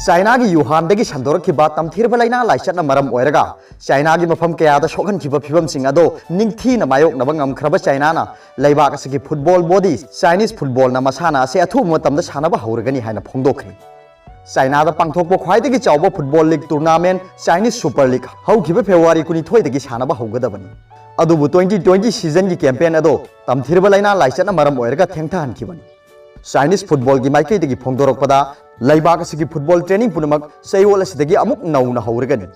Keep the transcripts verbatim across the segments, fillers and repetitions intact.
ꯆꯥꯏꯅꯥꯒꯤ ꯌꯨꯍꯥꯟꯗꯒꯤ ꯁꯟꯗꯣꯔꯛꯈꯤꯕ ꯇꯝꯊꯤꯔꯕ ꯂꯥꯏꯅꯥ ꯂꯥꯏꯆꯠꯅ ꯃꯔꯝ ꯑꯣꯏꯔꯒ ꯆꯥꯏꯅꯥꯒꯤ ꯃꯐꯝ ꯀꯌꯥꯗ ꯁꯣꯛꯍꯟꯈꯤꯕ ꯐꯤꯕꯝꯁꯤꯡ ꯑꯗꯣ ꯅꯤꯡꯊꯤꯅ ꯃꯥꯌꯣꯛꯅꯕ ꯉꯝꯈ꯭ꯔꯕ ꯆꯥꯏꯅꯥꯅ ꯂꯩꯕꯥꯛ ꯑꯁꯤꯒꯤ ꯐꯨꯠꯕꯣꯜ ꯕꯣꯗꯤ ꯆꯥꯏꯅꯤꯁ ꯐꯨꯠꯕꯣꯜꯅ ꯃꯁꯥꯟꯅ ꯑꯁꯤ ꯑꯊꯨꯕ ꯃꯇꯝꯗ ꯁꯥꯟꯅꯕ ꯍꯧꯔꯒꯅꯤ ꯍꯥꯏꯅ ꯐꯣꯡꯗꯣꯛꯈ꯭ꯔꯦ꯫ ꯆꯥꯏꯅꯥꯗ ꯄꯥꯡꯊꯣꯛꯄ ꯈ꯭ꯋꯥꯏꯗꯒꯤ ꯆꯥꯎꯕ football league tournament Chinese super league ꯍꯧꯈꯤꯕ ꯐꯦꯕ꯭ꯔꯨꯋꯥꯔꯤ ꯀꯨꯟꯅꯤꯊꯣꯏꯗꯒꯤ ꯁꯥꯟꯅꯕ ꯍꯧꯒꯗꯕꯅꯤ꯫ ꯑꯗꯨꯕꯨ twenty twenty ꯁꯤꯖꯟꯒꯤ ꯀꯦꯝꯄꯦꯟ ꯑꯗꯣ ꯇꯝꯊꯤꯔꯕ ꯂꯥꯏꯅꯥ ꯂꯥꯏꯆꯠꯅ ꯃꯔꯝ ꯑꯣꯏꯔꯒ ꯊꯦꯡꯊꯍꯟꯈꯤꯕꯅꯤ꯫ ꯆꯥꯏꯅꯤꯁ ꯐꯨꯠꯕꯣꯜꯒꯤ ꯃꯥꯏꯀꯩꯗꯒꯤ ꯐꯣꯡꯗꯣꯔꯛꯄꯗ, ꯂꯩꯕꯥꯛ ꯑꯁꯤꯒꯤ ꯐꯨꯠꯕꯣꯜ ꯇ꯭ꯔꯦꯅꯤꯡ ꯄꯨꯝꯅꯃꯛ ꯆꯌꯣꯜ ꯑꯁꯤꯗꯒꯤ ꯑꯃꯨꯛ ꯅꯧꯅ ꯍꯧꯔꯒꯅꯤ꯫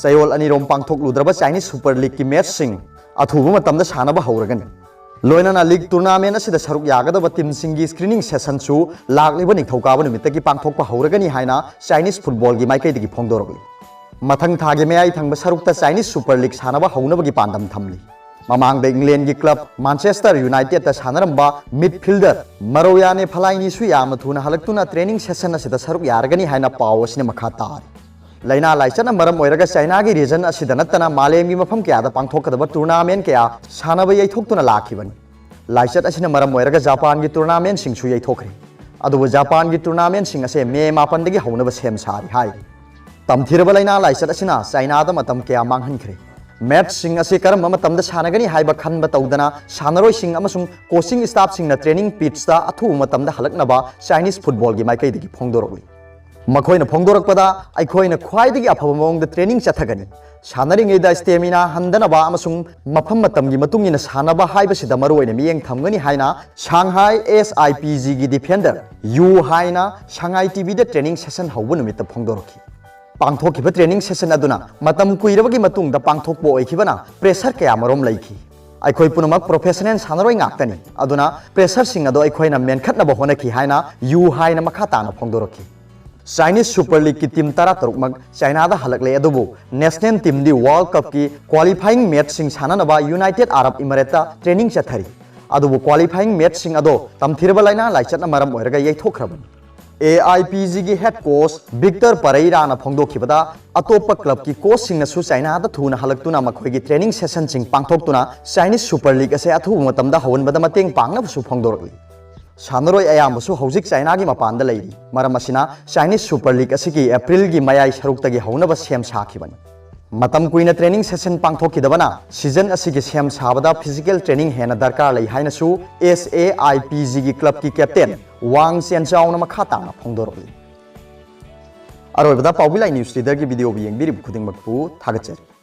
ꯆꯌꯣꯜ ꯑꯅꯤꯔꯣꯝ ꯄꯥꯡꯊꯣꯛꯂꯨꯗ꯭ꯔꯕ ꯆꯥꯏꯅꯤꯁ ꯁꯨꯄꯔ ꯂꯤꯒꯀꯤ ꯃꯦꯆꯁꯤꯡ ꯑꯊꯨꯕ ꯃꯇꯝꯗ ꯁꯥꯟꯅꯕ ꯍꯧꯔꯒꯅꯤ꯫ ꯂꯣꯏꯅꯅ ꯂꯤꯒ ꯇꯨꯔꯅꯥꯃꯦꯟ ꯑꯁꯤꯗ ꯁꯔꯨꯛ ꯌꯥꯒꯗꯕ ꯇꯤꯝꯁꯤꯡꯒꯤ ꯁ꯭ꯀ꯭ꯔꯤꯅꯤꯡ ꯁꯦꯁꯟꯁꯨ ꯂꯥꯛꯂꯤꯕ ꯅꯤꯡꯊꯧꯀꯥꯕ ꯅꯨꯃꯤꯠꯇꯒꯤ ꯄꯥꯡꯊꯣꯛꯄ ꯍꯧꯔꯒꯅꯤ ꯍꯥꯏꯅ ꯆꯥꯏꯅꯤꯁ ꯐꯨꯠꯕꯣꯜꯒꯤ ꯃꯥꯏꯀꯩꯗꯒꯤ ꯐꯣꯡꯗꯣꯔꯛꯂꯤ꯫ ꯃꯊꯪ ꯊꯥꯒꯤ ꯃꯌꯥꯏ ꯊꯪꯕ ꯁꯔꯨꯛꯇ ꯆꯥꯏꯅꯤꯁ ꯁꯨꯄꯔ ꯂꯤꯒ ꯁꯥꯟꯅꯕ ꯍꯧꯅꯕꯒꯤ ꯄꯥꯟꯗꯝ ꯊꯝꯂꯤ꯫ ꯃꯃꯥꯡꯗ ꯏꯪꯂꯦꯟꯒꯤ ꯀ꯭ꯂꯕ ꯃꯥꯟꯆꯦꯁꯇꯔ ꯌꯨꯅꯥꯏꯇꯦꯗꯇ ꯁꯥꯟꯅꯔꯝꯕ ꯃꯤꯗꯐꯤꯜꯗꯔ ꯃꯔꯣꯌꯥꯅꯦ ꯐꯂꯥꯏꯅꯤꯁꯨ ꯌꯥꯝꯅ ꯊꯨꯅ ꯍꯜꯂꯛꯇꯨꯅ ꯇ꯭ꯔꯦꯅꯤꯡ ꯁꯦꯁꯟ ꯑꯁꯤꯗ ꯁꯔꯨꯛ ꯌꯥꯔꯒꯅꯤ ꯍꯥꯏꯅ ꯄꯥꯎ ꯑꯁꯤꯅ ꯃꯈꯥ ꯇꯥꯔꯤ꯫ ꯂꯥꯏꯅꯥ ꯂꯥꯏꯆꯠꯅ ꯃꯔꯝ ꯑꯣꯏꯔꯒ ꯆꯥꯏꯅꯥꯒꯤ ꯔꯤꯖꯟ ꯑꯁꯤꯗ ꯅꯠꯇꯅ ꯃꯥꯂꯦꯝꯒꯤ ꯃꯐꯝ ꯀꯌꯥꯗ ꯄꯥꯡꯊꯣꯛꯀꯗꯕ ꯇꯨꯔꯅꯥꯃꯦꯟ ꯀꯌꯥ ꯁꯥꯟꯅꯕ ꯌꯩꯊꯣꯛꯇꯨꯅ ꯂꯥꯛꯈꯤꯕꯅꯤ꯫ ꯂꯥꯏꯆꯠ ꯑꯁꯤꯅ ꯃꯔꯝ ꯑꯣꯏꯔꯒ ꯖꯄꯥꯟꯒꯤ ꯇꯨꯔꯅꯥꯃꯦꯟꯁꯤꯡꯁꯨ ꯌꯩꯊꯣꯛꯈ꯭ꯔꯦ꯫ ꯑꯗꯨꯕꯨ ꯖꯄꯥꯟꯒꯤ ꯇꯨꯔꯅꯥꯃꯦꯟꯁꯤꯡ ꯑꯁꯦ ꯃꯦ ꯃꯥꯄꯟꯗꯒꯤ ꯍꯧꯅꯕ ꯁꯦꯝ ꯁꯥꯔꯤ ꯍꯥꯏꯔꯤ꯫ ꯇꯝꯊꯤꯔꯕ ꯂꯥꯏꯅꯥ ꯂꯥꯏꯆꯠ ꯑꯁꯤꯅ ꯆꯥꯏꯅꯥꯗ ꯃꯇꯝ ꯀꯌꯥ ꯃꯥꯡꯍꯟꯈ꯭ꯔꯦ꯫ ꯃꯦꯆꯁꯤꯡ ꯑꯁꯤ ꯀꯔꯝꯕ ꯃꯇꯝꯗ ꯁꯥꯟꯅꯒꯅꯤ ꯍꯥꯏꯕ ꯈꯟꯕ ꯇꯧꯗꯅ ꯁꯥꯟꯅꯔꯣꯏꯁꯤꯡ ꯑꯃꯁꯨꯡ ꯀꯣꯆꯤꯡ ꯁ꯭ꯇꯥꯐꯁꯤꯡꯅ ꯇ꯭ꯔꯦꯅꯤꯡ ꯄꯤꯠꯁꯇ ꯑꯊꯨꯕ ꯃꯇꯝꯗ ꯍꯜꯂꯛꯅꯕ ꯆꯥꯏꯅꯤꯁ ꯐꯨꯠꯕꯣꯜꯒꯤ ꯃꯥꯏꯀꯩꯗꯒꯤ ꯐꯣꯡꯗꯣꯔꯛꯂꯤ꯫ ꯃꯈꯣꯏꯅ ꯐꯣꯡꯗꯣꯔꯛꯄꯗ, ꯑꯩꯈꯣꯏꯅ ꯈ꯭ꯋꯥꯏꯗꯒꯤ ꯑꯐꯕ ꯃꯑꯣꯡꯗ ꯇ꯭ꯔꯦꯅꯤꯡ ꯆꯠꯊꯒꯅꯤ꯫ ꯁꯥꯟꯅꯔꯤꯉꯩꯗ ꯁ꯭ꯇꯦꯃꯤꯅꯥ ꯍꯟꯗꯅꯕ ꯑꯃꯁꯨꯡ ꯃꯐꯝ ꯃꯇꯝꯒꯤ ꯃꯇꯨꯡ ꯏꯟꯅ ꯁꯥꯟꯅꯕ ꯍꯥꯏꯕꯁꯤꯗ ꯃꯔꯨꯑꯣꯏꯅ ꯃꯤꯠꯌꯦꯡ ꯊꯝꯒꯅꯤ ꯍꯥꯏꯅ ꯁꯥꯡꯍꯥꯏ ꯑꯦꯁ ꯑꯥꯏ ꯄꯤ ꯖꯤꯒꯤ ꯗꯤꯐꯦꯟꯗꯔ ꯌꯨ ꯍꯥꯏꯅ ꯁꯉꯥꯏ ꯇꯤꯚꯤꯗ ꯇ꯭ꯔꯦꯅꯤꯡ ꯁꯦꯁꯟ ꯍꯧꯕ ꯅꯨꯃꯤꯠꯇ ꯐꯣꯡꯗꯣꯔꯛꯈꯤ꯫ ꯄꯥꯡꯊꯣꯛꯈꯤꯕ ꯇ꯭ꯔꯦꯅꯤꯡ ꯁꯦꯁꯟ ꯑꯗꯨꯅ ꯃꯇꯝ ꯀꯨꯏꯔꯕꯒꯤ ꯃꯇꯨꯡꯗ ꯄꯥꯡꯊꯣꯛꯄ ꯑꯣꯏꯈꯤꯕꯅ ꯄ꯭ꯔꯦꯁꯔ ꯀꯌꯥ ꯃꯔꯨꯝ ꯂꯩꯈꯤ꯫ ꯑꯩꯈꯣꯏ ꯄꯨꯝꯅꯃꯛ ꯄ꯭ꯔꯣꯐꯦꯁꯅꯦꯜ ꯁꯥꯟꯅꯔꯣꯏ ꯉꯥꯛꯇꯅꯤ, ꯑꯗꯨꯅ ꯄ꯭ꯔꯦꯁꯔꯁꯤꯡ ꯑꯗꯨ ꯑꯩꯈꯣꯏꯅ ꯃꯦꯟꯈꯠꯅꯕ ꯍꯣꯠꯅꯈꯤ ꯍꯥꯏꯅ ꯌꯨ ꯍꯥꯏꯅ ꯃꯈꯥ ꯇꯥꯅ ꯐꯣꯡꯗꯣꯔꯛꯈꯤ꯫ ꯆꯥꯏꯅꯤꯁ ꯁꯨꯄꯔ ꯂꯤꯒꯀꯤ ꯇꯤꯝ ꯇꯔꯥꯇꯔꯨꯛꯃꯛ ꯆꯥꯏꯅꯥꯗ ꯍꯜꯂꯛꯂꯦ, ꯑꯗꯨꯕꯨ ꯅꯦꯁꯅꯦꯜ ꯇꯤꯝꯗꯤ ꯋꯥꯔꯜꯗ ꯀꯞꯀꯤ ꯀ꯭ꯋꯥꯂꯤꯐꯥꯏꯌꯤꯡ ꯃꯦꯆꯁꯤꯡ ꯁꯥꯟꯅꯅꯕ ꯌꯨꯅꯥꯏꯇꯦꯗ ꯑꯔꯕ ꯏꯃꯥꯔꯦꯠꯇ ꯇ꯭ꯔꯦꯅꯤꯡ ꯆꯠꯊꯔꯤ꯫ ꯑꯗꯨꯕꯨ ꯀ꯭ꯋꯥꯂꯤꯐꯥꯏꯌꯤꯡ ꯃꯦꯆꯁꯤꯡ ꯑꯗꯣ ꯇꯝꯊꯤꯔꯕ ꯂꯥꯏꯅꯥ ꯂꯥꯏꯆꯠꯅ ꯃꯔꯝ ꯑꯣꯏꯔꯒ ꯌꯩꯊꯣꯛꯈ꯭ꯔꯕꯅꯤ꯫ ꯑꯦ ꯑꯥꯏ ꯄꯤ ꯖꯤꯒꯤ ꯍꯦꯗ ꯀꯣꯆ ꯚꯤꯛꯇꯔ ꯄꯔꯩꯔꯥꯅ ꯐꯣꯡꯗꯣꯛꯈꯤꯕꯗ, ꯑꯇꯣꯞꯄ ꯀ꯭ꯂꯕꯀꯤ ꯀꯣꯆꯁꯤꯡꯅꯁꯨ ꯆꯥꯏꯅꯥꯗ ꯊꯨꯅ ꯍꯜꯂꯛꯇꯨꯅ ꯃꯈꯣꯏꯒꯤ ꯇ꯭ꯔꯦꯅꯤꯡ ꯁꯦꯁꯟꯁꯤꯡ ꯄꯥꯡꯊꯣꯛꯇꯨꯅ ꯆꯥꯏꯅꯤꯁ ꯁꯨꯄꯔ ꯂꯤꯒ ꯑꯁꯦ ꯑꯊꯨꯕ ꯃꯇꯝꯗ ꯍꯧꯍꯟꯕꯗ ꯃꯇꯦꯡ ꯄꯥꯡꯅꯕꯁꯨ ꯐꯣꯡꯗꯣꯔꯛꯂꯤ꯫ ꯁꯥꯟꯅꯔꯣꯏ ꯑꯌꯥꯝꯕꯁꯨ ꯍꯧꯖꯤꯛ ꯆꯥꯏꯅꯥꯒꯤ ꯃꯄꯥꯟꯗ ꯂꯩꯔꯤ꯫ ꯃꯔꯝ ꯑꯁꯤꯅ, ꯆꯥꯏꯅꯤꯁ ꯁꯨꯄꯔ ꯂꯤꯒ ꯑꯁꯤꯒꯤ ꯑꯦꯄ꯭ꯔꯤꯜꯒꯤ ꯃꯌꯥꯏ ꯁꯔꯨꯛꯇꯒꯤ ꯍꯧꯅꯕ ꯁꯦꯝ ꯁꯥꯈꯤꯕꯅꯤ꯫ ꯃꯇꯝ ꯀꯨꯏꯅ ꯇ꯭ꯔꯦꯅꯤꯡ ꯁꯦꯁꯟ ꯄꯥꯡꯊꯣꯛꯈꯤꯗꯕꯅ ꯁꯤꯖꯟ ꯑꯁꯤꯒꯤ ꯁꯦꯝ ꯁꯥꯕꯗ ꯐꯤꯖꯤꯀꯦꯜ ꯇ꯭ꯔꯦꯅꯤꯡ ꯍꯦꯟꯅ ꯗꯔꯀꯥꯔ ꯂꯩ ꯍꯥꯏꯅꯁꯨ ꯑꯦꯁ ꯑꯦ ꯑꯥꯏ ꯄꯤ ꯖꯤꯒꯤ ꯀ꯭ꯂꯕꯀꯤ ꯀꯦꯞꯇꯦꯟ ꯋꯥꯡ ꯆꯦꯟꯆꯥꯎꯅ ꯃꯈꯥ ꯇꯥꯅ ꯐꯣꯡꯗꯣꯔꯛꯂꯤ꯫ ꯑꯔꯣꯏꯕꯗ ꯄꯥꯎꯕꯤ ꯂꯥꯏ ꯅ꯭ꯌꯨꯁ ꯂꯤꯗꯔꯒꯤ ꯚꯤꯗꯤꯑꯣꯕꯨ ꯌꯦꯡꯕꯤꯔꯤꯕ ꯈꯨꯗꯤꯡꯃꯛꯄꯨ ꯊꯥꯒꯠꯆꯔꯤ꯫